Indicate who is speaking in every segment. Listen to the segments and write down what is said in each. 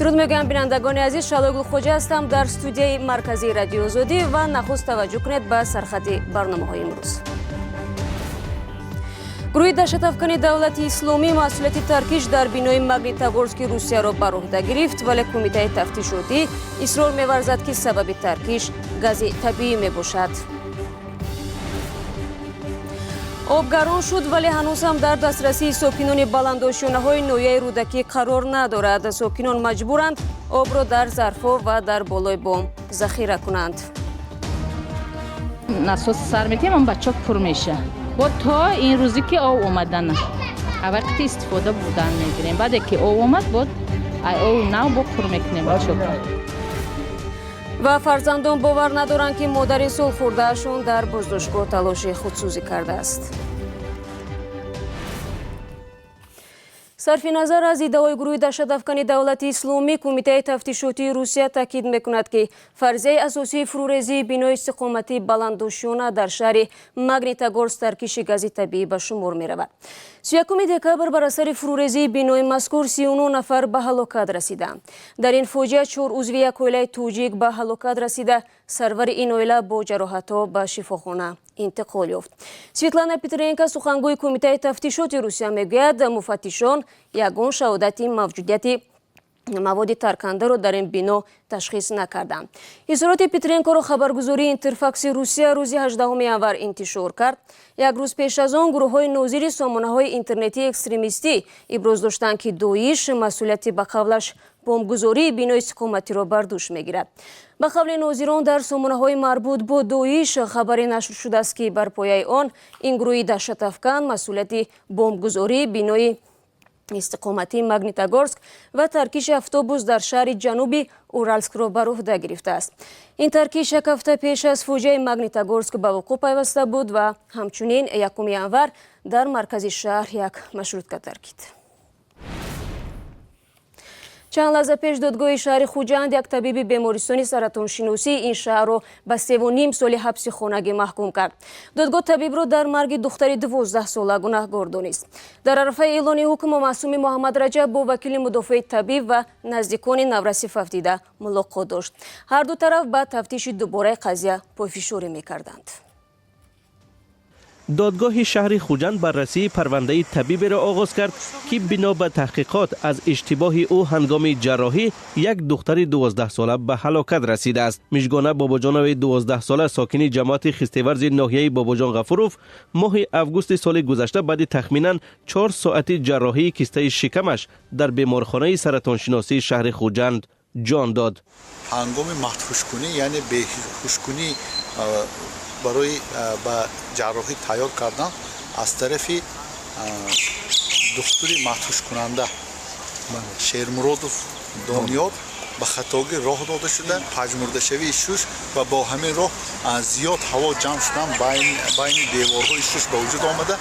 Speaker 1: Дуруд мегӯям, бинандагони азиз. Шаҳлои Гулхоҷа ҳастам дар студияи марказии Радиои Озодӣ ва нахуст таваҷҷӯҳ кунед ба сархати барномаҳои имрӯз. Гурӯҳи даҳшатафкани Давлати Исломӣ масъулияти таркиш дар бинои Магнитогорски Русияро бар уҳда гирифт, вале Кумитаи тафтишотӣ исрор меварзад, ки сабаби таркиш гази табиӣ мебошад. Об гарон шуд, вале ҳанӯз ҳам дар дастрасии сокинони баландошёнаҳои ноҳияи Рӯдакӣ қарор надорад. Сокинон маҷбуранд обро дар зарфҳо ва дар болои бом захира кунанд.
Speaker 2: Насос сар метиҳем, он бачок пур меша. Бо то ин рӯзе ки об омадана вақти истифода бурдан мегирем. Баъде ки об омад, бод ай об нав бо пур мекунем бачока.
Speaker 1: Ва фарзандон бовар надоранд, ки модари солхӯрдаашон дар боздоштгоҳ талоши худсӯзӣ кардааст. Сарфи назар аз иддаои гурӯҳи даҳшатафкани Давлати Исломӣ, Кумитаи тафтишотии Русия таъкид мекунад, ки фарзияи асосии фурӯрезии бинои истиқоматии баландошёна дар шаҳри Магнитогорск таркиши гази табиӣ ба шумор меравад. 31 декабр бар асари фурӯрезии бинои мазкур 39 нафар ба ҳалокат расиданд. Дар ин фоҷиа чор узви як оилаи тоҷик ба ҳалокат расида, сарвари ин оила бо ҷароҳатҳо ба шифохона интиқол ёфт. Светлана Петренко, сухангӯи Кумитаи тафтишоти Русия, мегӯяд, муфаттишон ягон шаҳодати мавҷудияти маводи таркандаро дар ин бино ташхис накарданд. Изҳороти Петренкоро хабаргузории Интерфакси Русия рӯзи 18 январ интишор кард. Як рӯз пеш аз он гурӯҳҳои нозири сомонаҳои интернетии экстремистӣ иброз доштанд, ки Доиш масъулияти ба қавлаш бомбгузории бинои истиқоматиро бар дӯш мегирад. Ба қавли нозирон, дар сомонаҳои марбут бо Доиш хабаре нашр шудааст, ки бар пояи он ин гурӯҳи даҳшатафкан масъулияти бомбгузории бинои истиқоматии Магнитогорск ва таркиши автобус дар шаҳри ҷануби Уралскро бар уҳда гирифтааст. Ин таркиш як ҳафта пеш аз фоҷиаи Магнитогорск ба вуқӯъ пайваста буд ва ҳамчунин 1 январ дар маркази шаҳр як маршрутка таркид. Чанд лаҳза пеш додгоҳи шаҳри Хуҷанд як табиби бемористони саратоншиносии ин шаҳрро ба 3,5 соли ҳабси хонагӣ маҳкум кард. Додгоҳ табибро дар марги духтари 12-сола гунаҳгор донист. Дар арафаи эълони ҳукм Маъсуми Муҳаммад Раҷаб бо вакили мудофиаи табиб ва наздикони навраси фавтида мулоқот дошт. Ҳар ду тараф ба тафтиши дубораи қазия пойфишорӣ мекарданд.
Speaker 3: Додгоҳи шаҳри Хуҷанд баррасии парвандаи табиберо оғоз кард, ки бино ба таҳқиқот аз иштибоҳи ӯ ҳангоми ҷарроҳӣ як духтари 12-сола ба ҳалокат расидааст. Мижгона Бобоҷонови 12-сола, сокини ҷамоати Хистеварзи ноҳияи Бобоҷон Ғафуров, моҳи августи соли гузашта баъди тахминан 4 соати ҷарроҳии кистаи шикамаш дар беморхонаи саратоншиносии шаҳри Хуҷанд ҷон дод.
Speaker 4: Ҳангоми мадҳушкунӣ, яъне беҳушкунӣ, барои ба ҷарроҳӣ тайёр кардан аз тарафи духтури мадҳушкунанда Шермуродов Дониёр ба хатогӣ роҳ дода шуда, пажмурдашавии шуш ва бо ҳамин роҳ зиёд ҳаво ҷамъ шудан байни деворҳои шуш ба вуҷуд омада,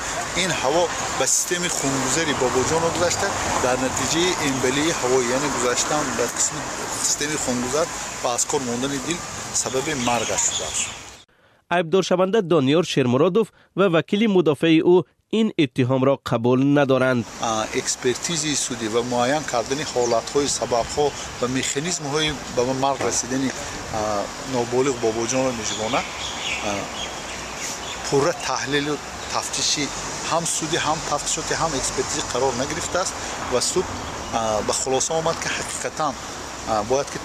Speaker 4: ин ҳаво ба системаи хунгузари Бобоҷонро гузашта, дар натиҷаи эмболияи ҳавоӣ, яъне гузаштан ба қисми системаи хунгузар ва аз кор мондани дил сабаби маргаш шудааст.
Speaker 3: Айбдоршаванда Дониёр Шермуродов ва вакили мудофиаи ӯ ин иттиҳомро қабул надоранд.
Speaker 4: Экспертизаи судӣ ва муайян кардани ҳолатҳои сабабҳо ва механизмҳои ба марг расидани ноболиғ Бобоҷонова Мижгона пурра таҳлилу тафтиши ҳам судӣ, ҳам тафтишоти, ҳам экспертизӣ қарор нагирифтааст ва суд ба хулоса омад, ки ҳақиқатан бояд ки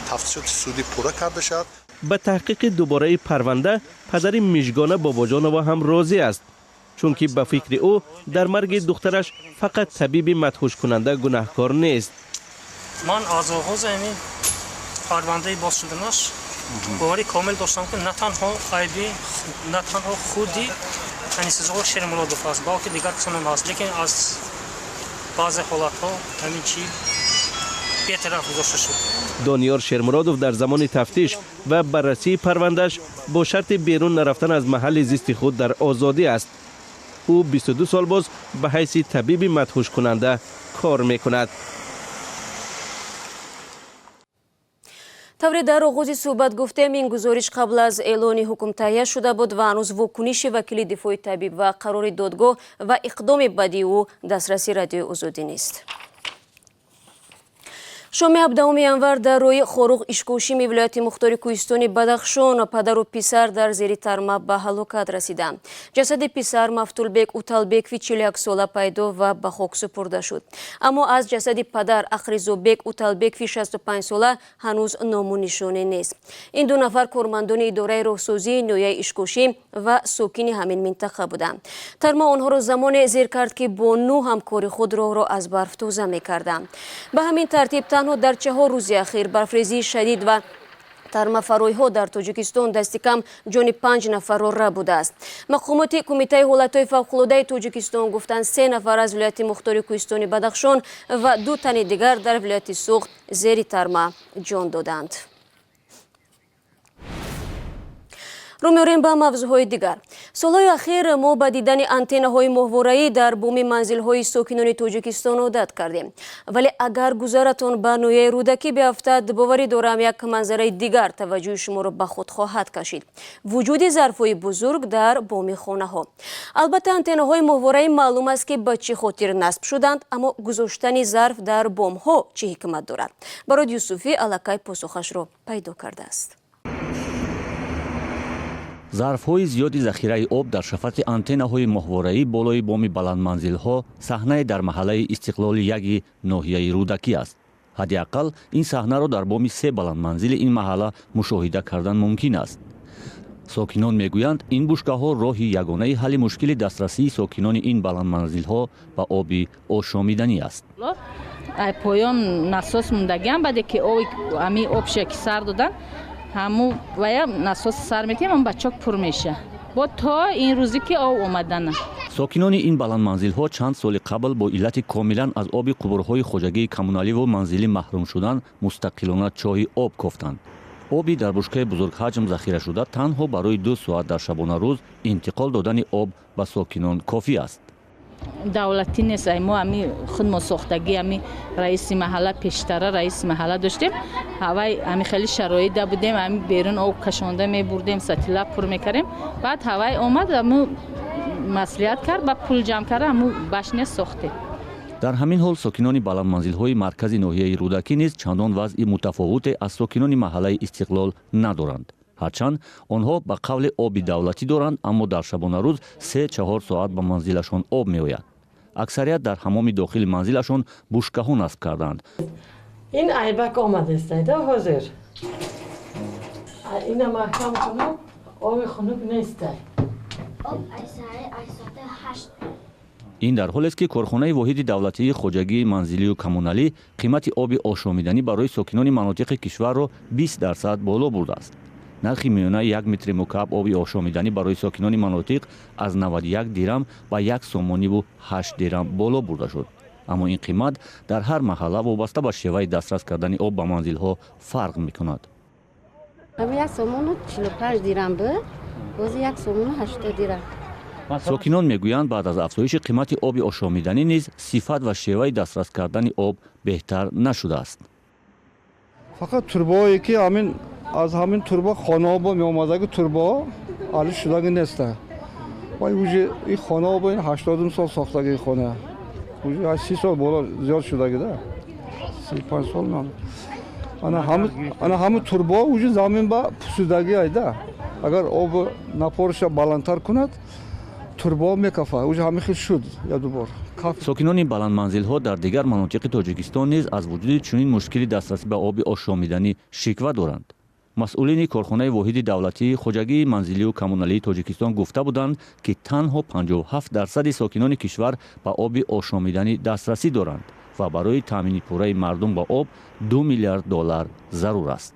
Speaker 4: тафтишоти судӣ пурра карда шавад.
Speaker 3: Ба таҳқиқи дубораи парванда падари Мижгона Бобоҷонова ҳам розӣ аст, чунки ба фикри ӯ дар марги духтараш фақат табиби мадҳушкунанда гунаҳкор нест.
Speaker 5: Ман аз оғози ҳамин парвандаи боз шуданаш боварӣ комил доштам, ки на танҳо айби на танҳо худи анестезиолог Шермуродов аст, балки дигар касонам ҳаст, лекин аз баъзе ҳолатҳо ҳамин чи бетараф гузошта шуд.
Speaker 3: Дониёр Шермуродов дар замони тафтиш ва баррасии парвандааш бо шарти берун нарафтан аз маҳалли зисти худ дар озодӣ аст. Ӯ 22 сол боз ба ҳайси табиби мадҳушкунанда кор мекунад.
Speaker 1: Тавре дар оғози суҳбат гуфтем, ин гузориш қабл аз эълони ҳукм таҳия шуда буд ва ҳанӯз вокуниши вакили дифои табиб ва қарори додгоҳ ва иқдоми баъдии ӯ дастраси Радиои Озодӣ нест. Шоми 17 январ дар роҳи Хоруғ Ишкошими вилояти мухтори кӯҳистони Бадахшон падару писар дар зери тарма ба ҳалокат расиданд. Ҷасади писар Мафтулбек Уталбекови 41 сола пайдо ва ба хок супурда шуд. Аммо аз ҷасади падар Ақризобек Уталбекови 65 сола ҳанӯз ному нишоне нест. Ин ду нафар кормандони идораи роҳсозии ноҳияи Ишкошим ва сокини ҳамин минтақа буданд. Тарма онҳоро замоне зер кард, ки бо нӯ ҳамкори худ роҳро аз барф тоза мекарданд. Ба ҳамин тартиб, танҳо дар 4 рӯзи ахир барфрезии шадид ва тармафаройҳо дар Тоҷикистон дасти кам ҷони панҷ нафарро рабудааст. Мақомоти Кумитаи ҳолатҳои фавқулодаи Тоҷикистон гуфтанд, се нафар аз вилояти мухтори кӯҳистони Бадахшон ва ду тани дигар дар вилояти Суғд зери тарма ҷон доданд. Рӯ меорем ба мавзӯъҳои дигар. Солҳои ахир мо ба дидани антеннаҳои моҳвораӣ дар боми манзилҳои сокинони Тоҷикистон одат кардем. Вале агар гузаратон ба ноҳияи Рӯдакӣ биафтад, боварӣ дорам, як манзараи дигар таваҷҷӯҳи шуморо ба худ хоҳад кашид: вуҷуди зарфҳои бузург дар боми хонаҳо. Албатта, антеннаҳои моҳвораӣ маълум аст, ки ба чӣ хотир насб шуданд, аммо гузоштани зарф дар бомҳо чӣ ҳикмат дорад? Барод Юсуфӣ аллакай посухашро пайдо кардааст.
Speaker 6: Зарфҳои зиёди захираи об дар шафати антеннаҳои моҳвораӣ болои боми баландманзилҳо саҳнае дар маҳаллаи Истиқлоли яги ноҳияи Рӯдакӣ аст. Ҳадди ақал ин саҳнаро дар боми се баландманзили ин маҳалла мушоҳида кардан мумкин аст. Сокинон мегӯянд, ин бушкаҳо роҳи ягонаи ҳалли мушкили дастрасии сокинони ин баландманзилҳо ба оби ошомиданӣ аст.
Speaker 2: Поён насос мондагиам, баъде ки ами обша ки сар додан, ҳаму вая насос сар метиҳем, ам бачок пур меша бо то ин рӯзе ки об омадана.
Speaker 6: Сокинони ин баландманзилҳо чанд соли қабл бо иллати комилан аз оби қубурҳои хоҷагии коммуналиву манзилӣ маҳрум шудан, мустақилона чоҳи об кофтанд. Оби дар бушкаи бузургҳаҷм захирашуда танҳо барои 2 соат дар шабонарӯз интиқол додани об ба сокинон кофӣ аст.
Speaker 2: Давлатӣ нест, ай мо ами худмо сохтагӣ. Ами раиси маҳалла, пештара раиси маҳалла доштем, ҳавай ами хеле шароита будем, ами берун об кашонда мебурдем, сатила пур мекардем. Баъд ҳавай омад, аму маслиҳат кард, ба пул ҷамъ кард, аму башня сохтем.
Speaker 6: Дар ҳамин ҳол, сокинони баландманзилҳои маркази ноҳияи Рӯдакӣ низ чандон вазъи мутафовуте аз сокинони маҳаллаи Истиқлол надоранд. Ҳарчанд онҳо ба қавли оби давлатӣ доранд, аммо дар шабонарӯз 3-4 соат ба манзилашон об меояд. Аксарият дар ҳамоми дохили манзилашон бушкаҳо насб карданд.
Speaker 7: Ин айбак омадастайда, ҳозир ина маҳкам кунам, оби хунук нестай.
Speaker 8: Об ай соати 8.
Speaker 6: Ин дар ҳолест, ки корхонаи воҳиди давлатии хоҷагии манзилию коммуналӣ қимати оби ошомиданӣ барои сокинони манотиқи кишварро 20% боло бурдааст. Нархи миёнаи як метри мукааб оби ошомиданӣ барои сокинони манотиқ аз 91 дирам ба 1 сомониву 8 дирам боло бурда шуд. Аммо ин қимат дар ҳар маҳалла вобаста ба шеваи дастрас кардани об ба манзилҳо фарқ мекунад.
Speaker 9: 1 сомону 45 дирам буд, бози 1 сомону 80 дирам.
Speaker 6: Сокинон мегӯянд, баъд аз афзоиши қимати оби ошомиданӣ низ сифат ва шеваи дастрас кардани об беҳтар нашудааст.
Speaker 10: Фақат турбое ки ҳамин аз ҳамин турба хонаҳо бо меомадаги, турбаҳо али шудаги неста. Вай уже и хонаҳо бо ин 80-ум сол сохтаги хона, уже 30 сол боло зиёд шудаги да, 35 сол. Ана ҳамин турбаҳо уже замин ба пусудаги айда. Агар об напорша баландтар кунад, турбаҳо мекафад. Уже ҳамин хел шуд як ду бор.
Speaker 6: Сокинони баландманзилҳо дар дигар манотиқи Тоҷикистон низ аз вуҷуди чунин мушкили дастрасӣ ба оби ошомиданӣ шиква доранд. Масъулини корхонаи воҳиди давлатии хоҷагии манзилию коммуналии Тоҷикистон гуфта буданд, ки танҳо 57% сокинони кишвар ба оби ошомиданӣ дастрасӣ доранд ва барои таъмини пурраи мардум ба об 2 миллиард доллар зарур аст.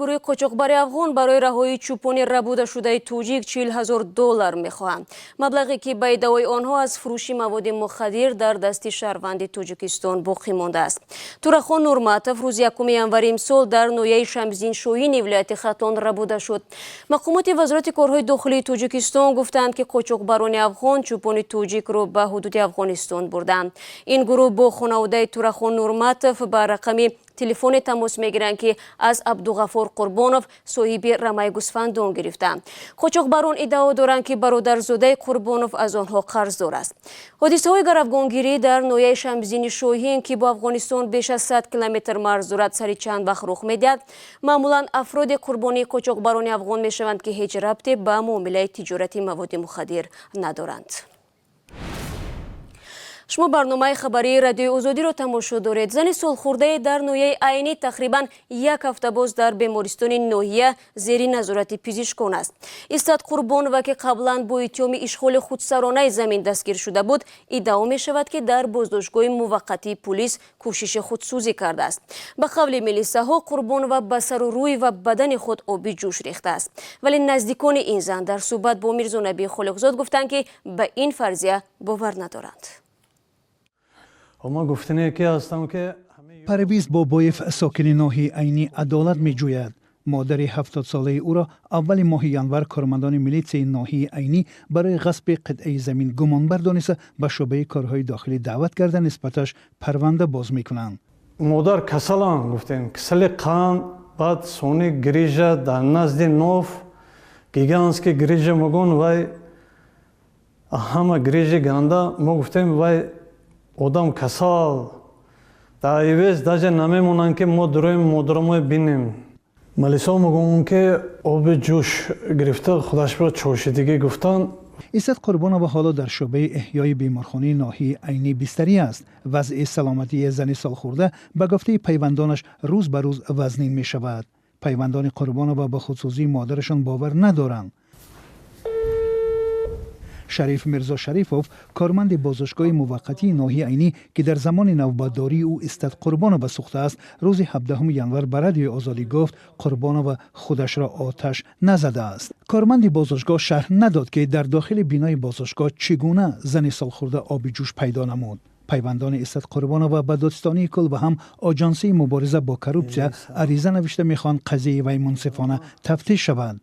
Speaker 1: Гурӯҳи қочоқбари афғон барои раҳоии чӯпони рабудашудаи тоҷик 40 000 доллар мехоҳанд. Маблағе ки ба иддаои онҳо аз фурӯши маводи мухаддир дар дасти шаҳрванди Тоҷикистон боқӣ мондааст. Турахон Нурматов рӯзи 1 январи имсол дар ноҳияи Шамсиддин вилояти Хатлон рабуда шуд. Мақомоти Вазорати корҳои дохилии Тоҷикистон гуфтанд, ки қочоқбарони афғон чӯпони тоҷикро ба ҳудуди Афғонистон бурданд. Ин гурӯҳ бо хонаводаи Турахон Нурматов ба рақами Телефоне тамос мегиранд, ки аз Абдуғафур Қурбонов, соҳиби рамаи гӯсфандон, гирифтаанд. Қочоқбарон иддао доранд, ки бародарзодаи Қурбонов аз онҳо қарздор аст. Ҳодисаҳои гаравгонгирӣ дар ноҳияи Шамсиддини Шоҳин, ки бо Афғонистон беш аз 100 километр марз дорад, сари чанд вақт рух медиҳад. Маъмулан афроде қурбонии қочоқбарони афғон мешаванд, ки ҳеҷ рабте ба муомилаи тиҷорати маводи мухаддир надоранд. Шумо барномаи хабарии Радиои Озодиро тамошо доред. Зани солхӯрдае дар ноҳияи Айнӣ тақрибан як ҳафта боз дар бемористони ноҳия зери назорати пизишкон аст. Иссат Қурбонова, ки қаблан бо иттиҳоми ишғоли худсаронаи замин дастгир шуда буд, иддао мешавад, ки дар боздоштгоҳи муваққатии пулис кӯшиши худсӯзӣ кардааст. Ба қавли милисаҳо, Қурбонова ба сару рӯй ва бадани худ оби ҷӯш рехтааст, вале наздикони ин зан дар суҳбат бо Мирзонаби Холиқзод гуфтанд, ки ба ин фарзия бовар надоранд.
Speaker 11: Ма гуфтане ки ҳастам, ки
Speaker 12: Парвиз Бобоев, сокини ноҳияи Айнӣ, адолат меҷӯяд. Модари 70-солаи ӯро аввали моҳи январ кормандони милитсияи ноҳияи Айнӣ барои ғасби қитъаи замин гумонбар дониста, ба шӯъбаи корҳои дохилӣ даъват карда, нисбаташ парванда боз мекунанд.
Speaker 11: Модар касалан, гуфтем, касали қанд, баъд сони грижа дар назди ноф, гигантский грижа мегӯн, вай ҳама грижи ганда. Мо гуфтем, вай одам касал, дар ивез даже намемонанд, ки мо дуроем, модарамоя бинем. Малисо мегӯм, ки оби ҷӯш гирифта, худашро чошидагӣ гуфтанд.
Speaker 12: Исат Қурбонова ҳоло дар шӯъбаи эҳёи беморхонаи ноҳияи Айнӣ бистарӣ аст. Вазъи саломатии зани солхӯрда, ба гуфтаи пайвандонаш, рӯз ба рӯз вазнин мешавад. Пайвандони Қурбонова ба худсӯзии модарашон бовар надоранд. Шариф Мирзо Шарифов, корманди боздоштгоҳи муваққатии ноҳияи Айнӣ, ки дар замони навбатдории ӯ Истат Қурбонова сӯхтааст, рӯзи 17 январ ба Радиои Озодӣ гуфт, Қурбонова худашро оташ назадааст. Корманди боздоштгоҳ шарҳ надод, ки дар дохили бинои боздоштгоҳ чӣ гуна зани солхӯрда оби ҷӯш пайдо намуд. Пайвандони Исат Қурбонова ба Додситонии кул ва ҳам Оҷонсии мубориза бо коррупсия ариза навишта, мехоҳанд қазияи вай мунсифона тафтиш шавад.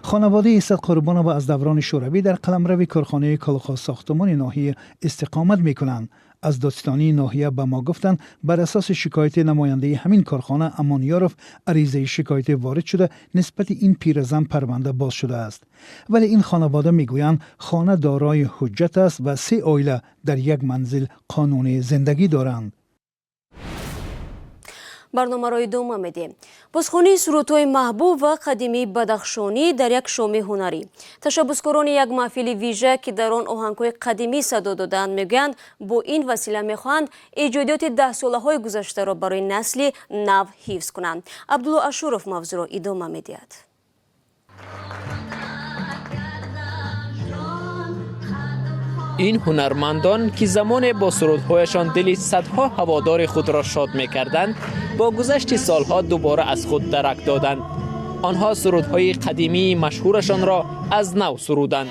Speaker 12: Хонаводаи Исат Қурбонова аз даврони Шӯравӣ дар қаламрави корхонаи колхозсохтумони ноҳия истиқомат мекунанд. Аз додситонии ноҳия ба мо гуфтанд, бар асоси шикояти намояндаи ҳамин корхона Амонёров аризаи шикоятӣ ворид шуда, нисбати ин пиразан парванда боз шудааст. Вале ин хонавода мегӯянд, хона дорои ҳуҷҷат аст ва се оила дар як манзил қонунӣ зиндагӣ доранд.
Speaker 1: Барномаро идома медиҳем. Бозхонии сурудҳои маҳбуб ва қадимии бадахшонӣ дар як шоми ҳунарӣ. Ташаббускорони як маҳфили вижа, ки дар он оҳангҳои қадимӣ садо додаанд, мегӯянд, бо ин васила мехоҳанд эҷодиёти даҳсолаҳои гузаштаро барои насли нав ҳифз кунанд. Абдулло Ашуров мавзӯъро идома медиҳад.
Speaker 13: Ин ҳунармандон, ки замоне бо сурудҳояшон дили садҳо ҳаводори худро шод мекарданд, бо гузашти солҳо дубора аз худ дарак доданд. Онҳо сурудҳои қадимии машҳурашонро аз нав суруданд.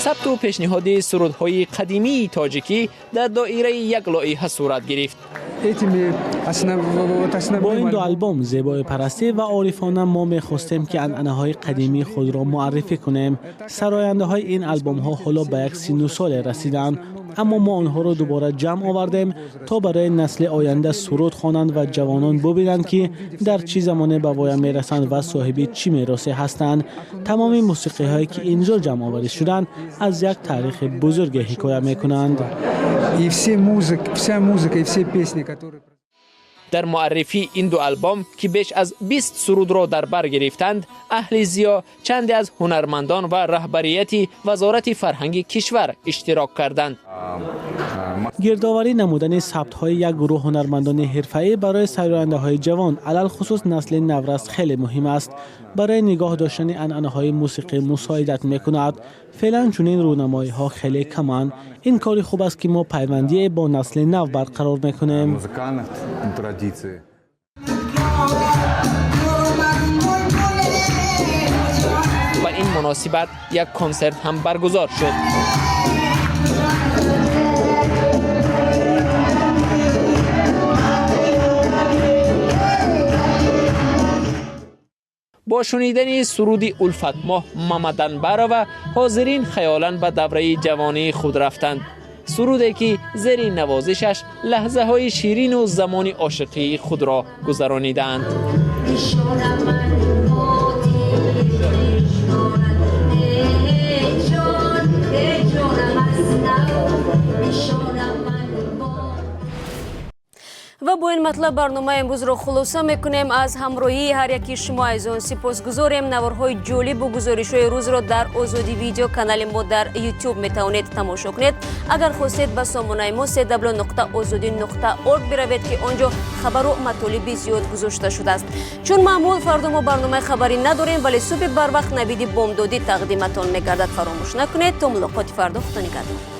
Speaker 13: Сабту пешниҳоди сурудҳои қадимии тоҷикӣ дар доираи як лоиҳа сурат гирифт.
Speaker 14: Бо ин ду албом, «Зебои парастӣ» ва «Орифона», мо мехостем, ки анъанаҳои қадимии худро муаррифӣ кунем. Сарояндаҳои ин албомҳо ҳоло ба як синну соле расиданд, аммо мо онҳоро дубора ҷамъ овардем, то барои насли оянда суруд хонанд ва ҷавонон бубинанд, ки дар чӣ замоне ба воя мерасанд ва соҳиби чӣ меросе ҳастанд. Тамоми мусиқиҳое, ки инҷо ҷамъоварӣ шуданд, аз як таърихи бузурге ҳикоя мекунанд.
Speaker 15: Вся музыка и все песни, которые
Speaker 13: Дар муаррифии ин ду албом, ки беш аз 20 сурудро дар бар гирифтанд, аҳли зиё, чанде аз ҳунармандон ва раҳбарияти Вазорати фарҳанги кишвар иштирок карданд.
Speaker 14: Гирдоварӣ намудани сабтҳои як гурӯҳ ҳунармандони ҳирфаӣ барои сарояндаҳои ҷавон, алалхусус насли наврас, хеле муҳим аст. Барои нигоҳ доштани анъанаҳои мусиқӣ мусоидат мекунад. Феълан чунин рӯнамоиҳо хеле каманд. Ин кори хуб аст, ки мо пайвандие бо насли нав барқарор мекунем.
Speaker 15: Музыкальных традиций.
Speaker 13: Ба ин муносибат як консерт ҳам баргузор шуд. Бо шунидани суруди Улфатмоҳ Мамаданбарова ҳозирин хаёлан ба давраи ҷавонии худ рафтанд. Суруде ки зери навозишаш лаҳзаҳои ширину замони ошиқии худро гузаронидаанд.
Speaker 1: Ва бо ин матлаб барномаи имрӯзро хулоса мекунем. Аз ҳамроҳии ҳар яки шумо азизон сипосгузорем. Наворҳои ҷолибу гузоришҳои рӯзро дар Озодӣ Видео, канали мо дар Ютуб, метавонед тамошо кунед. Агар хостед, ба сомонаи мо www.ozodi.org биравед, ки он ҷо хабару матолиби зиёд гузошта шудааст. Чун маъмул, фардо мо барномаи хабарӣ надорем, вале субҳи барвақт Навиди бомдодӣ тақдиматон мегардад. Фаромӯш накунед. То мулоқоти фардо, худо нигаҳдор.